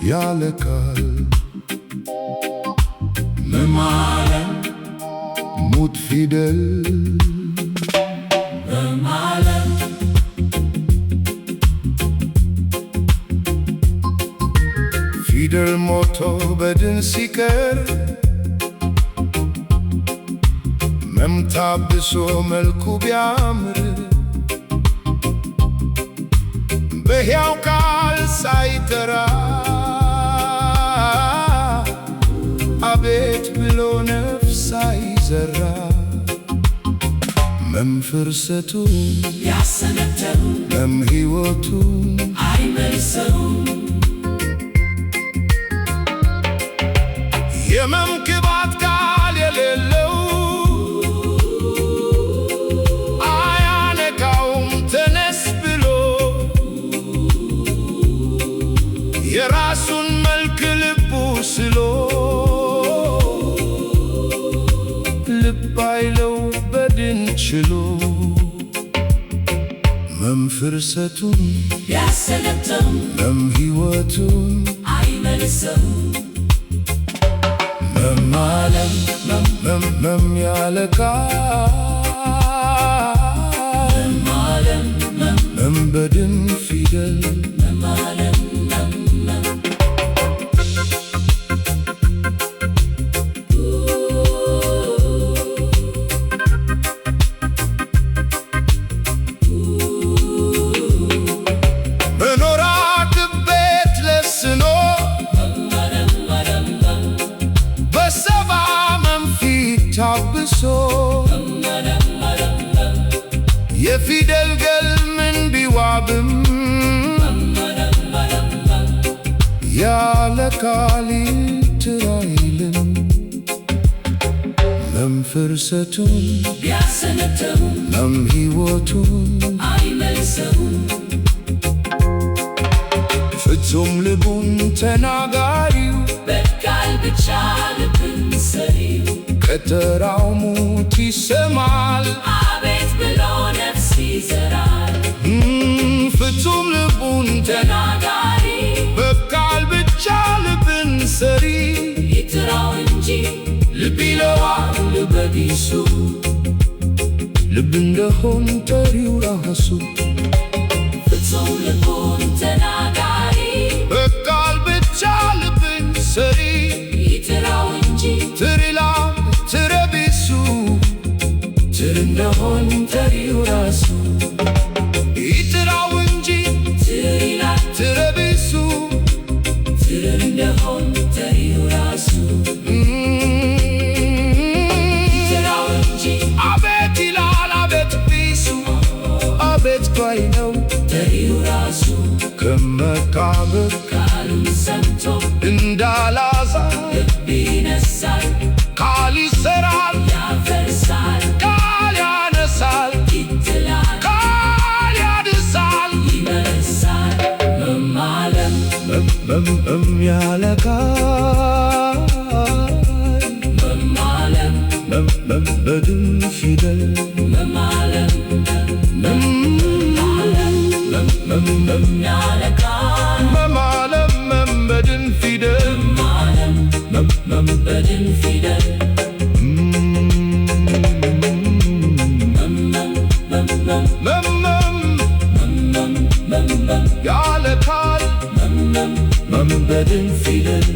ያለ ቃል። መማለም ሙት ፊደል። መማለም ፊደል ሞቶ በድን ሲቀር፣ መምታብሶ መልኩ ቢያምር፣ በሕያው ቃል ሳይጠራ፣ አቤት ብሎ ነፍስ ሳይዘራ፣ መም ፍርሰቱን ቢያሰነተው መም ሕይወቱን አይመልሰውም። የመም ቅባት ቃል የሌለው አያነቃውም ተነስ ብሎ። የራሱን መልክ ልቡ ስሎ ልብ አይለው በድን ችሎ። መም ፍርሰቱን ቢያሰነተው መም ሕይወቱን አይመልሰውም። መማለም መም መም ያለ ቃል መማለም መም በድን ፊደል። መማለም በኖራ ቤት ለስኖ በሰባ መንፊት ታብሶ፣ የፊደል ገል ምን ቢዋብም ያለ ቃል ትር አይልም። መም ፍርሰቱን ቢያሰነተው መም ሕይወቱን አይመልሰውም። ፍጹም ልቡን ተናጋሪው በቃል ብቻ ልብን ሰሪው ከተራው ሙት ይሰማል። አቤት ብሎ ነፍስ ይዘራል። ፍጹም ልቡን ተናጋሪ በቃል ብቻ ልብን ሰሪ ይጥራው እንጂ ልብ ይለዋል በቢሱ። ልብ እንደሆን ጠሪው ራሱ። ፍጹም ልቡን ተናጋሪ በቃል ብቻ ልብን ሰሪ ይጥራው እንጂ ትሪላ ትረቢሱ ትር እንደሆን ጠሪው ራሱ። ይጥራው እንጂ ትር ይላል ትረቢሱ ትር እንደሆን ጠሪው ራሱ። ይጥራው እንጂ አቤት ይላል አቤት ቢሱ አቤት ባይ ነው ጠሪው ራሱ። ከመቃብር ቃሉን ሰምቶ እንዳላዛር ልብ ይነሳል። ቃል ይሰራል ያፈርሳል ቃል ያነሳል ይጥላል ቃል ያድሳል። ይመልሳል። መማለም መም ያለ ቃል መማለም መም መም በድን ፊደል። መማለም መም መም መም ያለ ቃል መማለም መም በድን ፊደል። መማለም መም መም በድን ፊደል። መም መም ያለ ቃል መም በድን ፊደል።